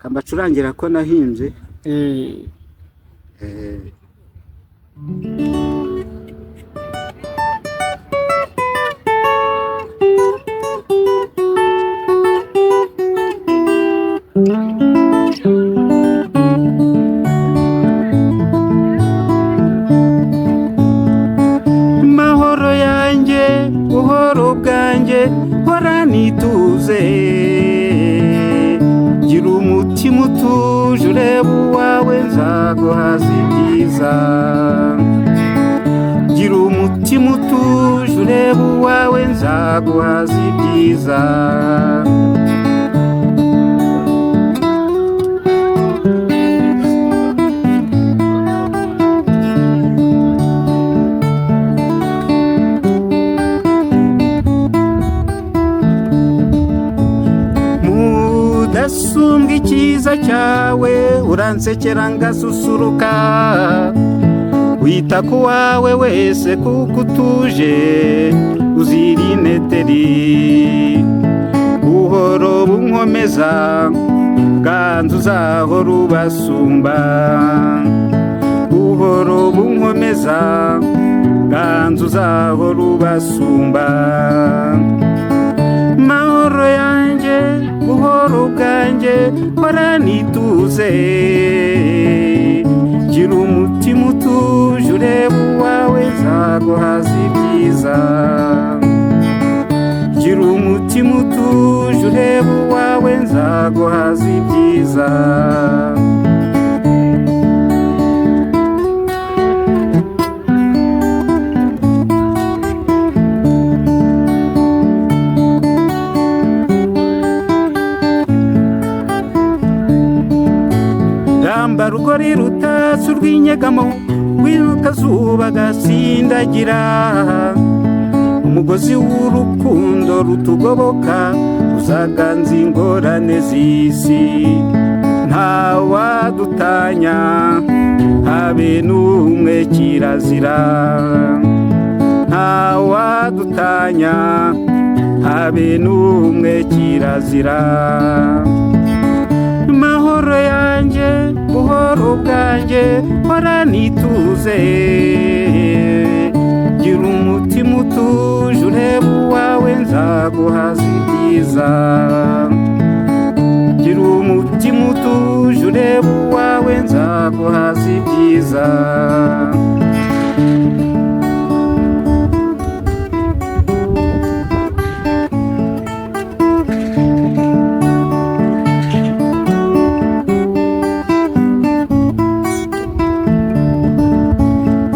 Kambacurangira ko nahimbye. Eh, Mahoro yanjye, buhoro bwanjye, hora nituze, gira umutima utuje, urebe uwawe nzaguhaza ibyiza. Gira umutima utuje, urebe uwawe nzaguhaza ibyiza. Mudasumbwa icyiza cyawe, uransekera ngasusuruka, wita ku wawe wese kuko utuje uzira ineteri. Buhoro bunkomeza, ganza uzahora ubasumba. Buhoro bunkomeza, ganza uzahora ubasumba. Mahoro yanjye, buhoro bwanjye, hora nituze, gira umutima utuje, urebe uwawe nzaguhaza ibyiza. Gira umutima utuje, urebe uwawe nzaguhaza ibyiza. Ramba rugori rutatse urw'inyegamo, rw'akazuba gasindagira, umugozi w'urukundo rutugoboka, uzaganza ingorane z'isi. Ntawadutanya habe n'umwe, kirazira. Ntawadutanya habe n'umwe, kirazira. Mahoro yanjye, buhoro bwanjye, hora nituze, gira umutima utuje, urebe uwawe nzaguhaza ibyiza. Gira umutima utuje, urebe uwawe nzaguhaza ibyiza.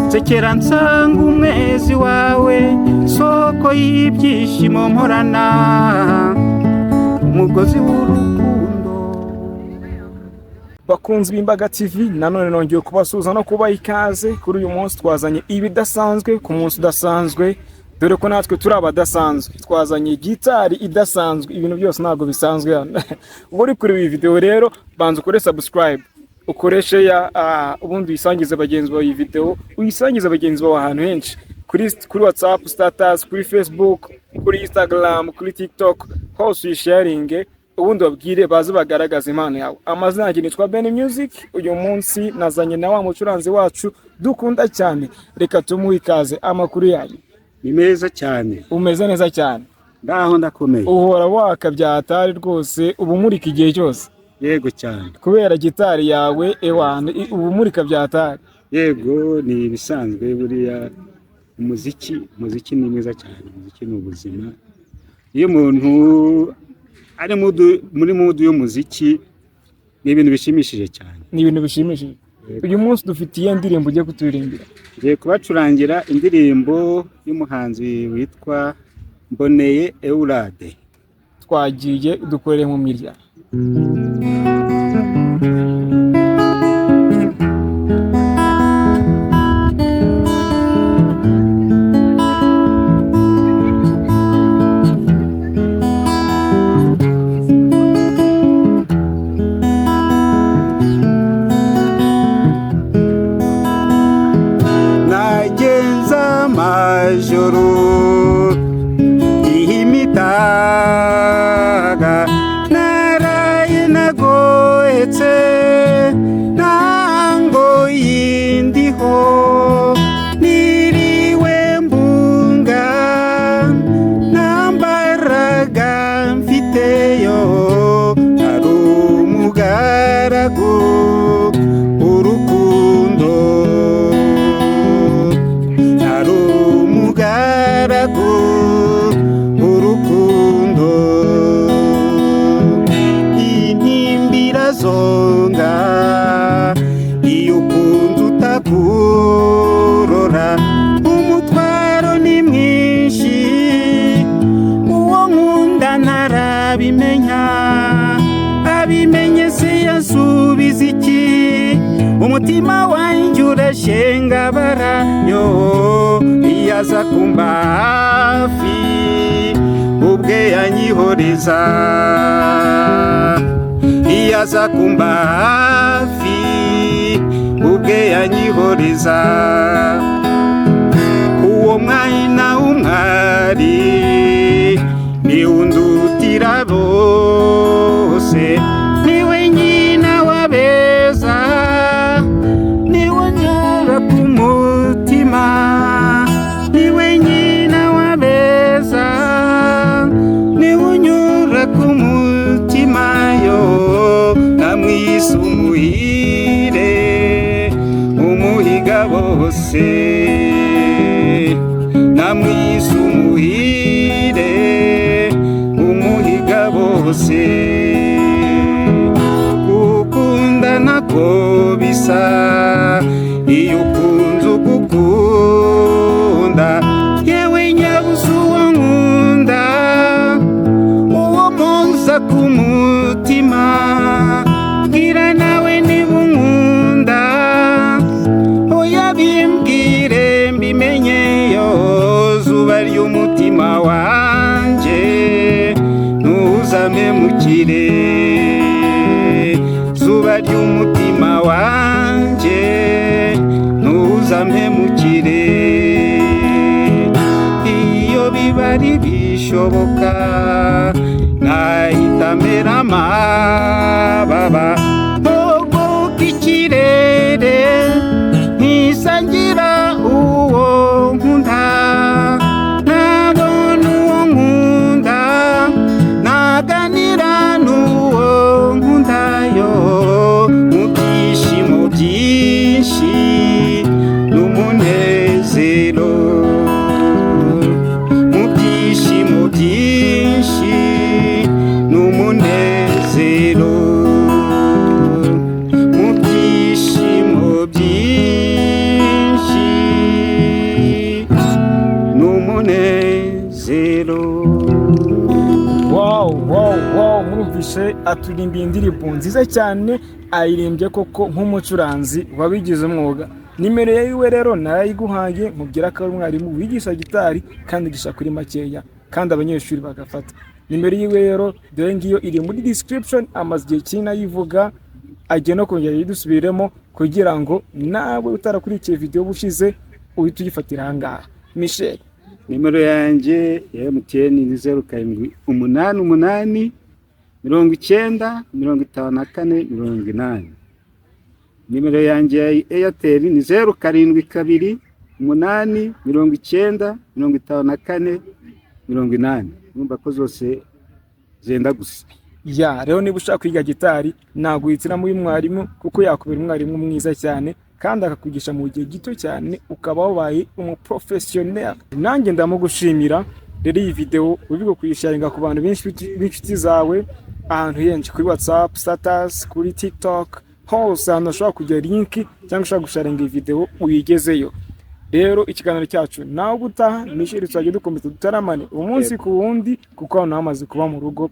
Nsekera nsanga umwezi wawe, soko y'ibyishimo mporana, umugozi w'urukundo. Bakunzi b'Imbaga TV, nanone nongeye kubasuhuza no kubaha ikaze. Kuri uyu munsi twazanye ibidasanzwe ku munsi udasanzwe, dore ko natwe turi abadasanzwe. Twazanye gitari idasanzwe, ibintu byose ntabwo bisanzwe hano. Ubwo uri kureba iyi video rero, banza ukore subscribe, ukore share, ubundi uyisangize bagenzi bawe iyi video, uyisangize bagenzi bawe ahantu henshi, kuri WhatsApp status, kuri Facebook, kuri Instagram, kuri TikTok, hose uyisharinge, ubundi babwire baze bagaragaza impano yawe. Amazina yanjye nitwa Ben Music. Uyu munsi nazanye na wa mucuranzi wacu dukunda cyane, reka tumuhe ikaze. Amakuru yanyu? Ni meza cyane. Umeze neza cyane? Ndaho, ndakomeye. Uhora waka bya hatari rwose, uba umurika igihe cyose. Yego cyane. Kubera gitari yawe, ewana, uba umurika bya hatari. Yego, ni ibisanzwe. Buriya umuziki ni mwiza cyane, umuziki ni ubuzima. Iyo umuntu ari muri mood y'umuziki, ni ibintu bishimishije cyane. Ni ibintu bishimishije. Uyu munsi dufitiye indirimbo ugiye kuturirimbira? Ngiye kubacurangira indirimbo y'umuhanzi witwa Mboneye Eurade. Twagiye, dukorere mu mirya. Nagenza amajoro ihimitaga, naraye nago. Uhetse ntango yindiho, niriwe mbunga, nta mbaraga mfiteyo, ari umugaragu urukundo, ari umugaragu urukundo. Intimbira zonga iyo ukunze utakurora, umutwaro ni mwinshi, uwo nkunda ntarabimenya, abimenye se yasubiza iki? Umutima wanjye urashengabara yo, iyo aza kumba hafi ubwe yanyihoreza, iyo aza kumba hafi ubwe yanyihoreza. Uwo mwana w'umwari niwe undutira bose, niwe nyina w'abeza, niwe unyura ku mutima, niwe nyina w'abeza, niwe unyura ku mutima yo, namwise umuhire, umuhiga bose, namwise umuhire, umuhiga bose. Gukundana ko bisa, iyo ukunze ugukunda, yewe nyabusa uwo nkunda, uwo mpoza ku mutima, mbwira nawe niba unkunda, oya bimbwire mbimenye yo, zuba ry'umutima wanjye ntuzampemukire, zuba ry'umutima wanjye ntuzampemukire. Iyo biba ari bishoboka nahita mera amababa, nkogoka ikirere, nkisangira uwo nkunda, nabona uwo nkunda, naganira n'uwo nkunda yo, mu byishimo byinshi n'umunezero, mu byishimo byinshi n'umunezero, mu byishimo byinshi n'umunezero. Wow, murumvishe aturirimbiye indirimbo nziza cyane, ayirimbye koko nk'umucuranzi wabigize umwuga. Nimero yiwe rero narayiguhaye, mubwira ko ari umwarimu wigisha gitari kandi yigisha kuri makeya kandi abanyeshuri bagafata. Nimero yiwe rero dore ngiyo iri muri description, amaze igihe kinini ayivuga, agiye no kongera yidusubiremo kugira ngo nawe utarakurikiye video ubushize uhite uyifatira aha ngaha. Michel. Nimero yanjye ya MTN ni 0788 90 54 80. Nimero yanjye ya Airtel ni 0728 90 54 80. Urumva ko zose zenda gusa. Ya, rero niba ushaka kwiga gitari naguhitiramo uyu mwarimu, kuko yakubera umwarimu mwiza cyane kandi akakwigisha mu gihe gito cyane ukaba wabaye umuprofesiyoneri. Nanjye ndamugushimira. Rero iyi video wibuke kuyisharinga ku bantu benshi b'inshuti zawe, ahantu henshi, kuri WhatsApp status, kuri TikTok, hose ahantu hashobora kujya link cyangwa ushobora gusharinga iyi video uyigezeyo. Rero ikiganiro cyacu nawe ubutaha, Michel, tuzajya dukomeza dutaramane umunsi ku wundi, kuko hano hamaze kuba mu rugo.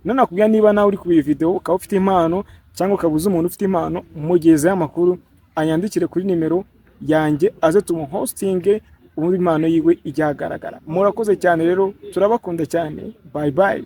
Nanakubwira, niba nawe uri kureba iyi video ukaba ufite impano cyangwa ukaba uzi umuntu ufite impano, mugezeho amakuru, anyandikire kuri nimero yanjye aze tumuhostinge, ubundi impano yiwe ijya ahagaragara. Murakoze cyane rero, turabakunda cyane. Bye bye.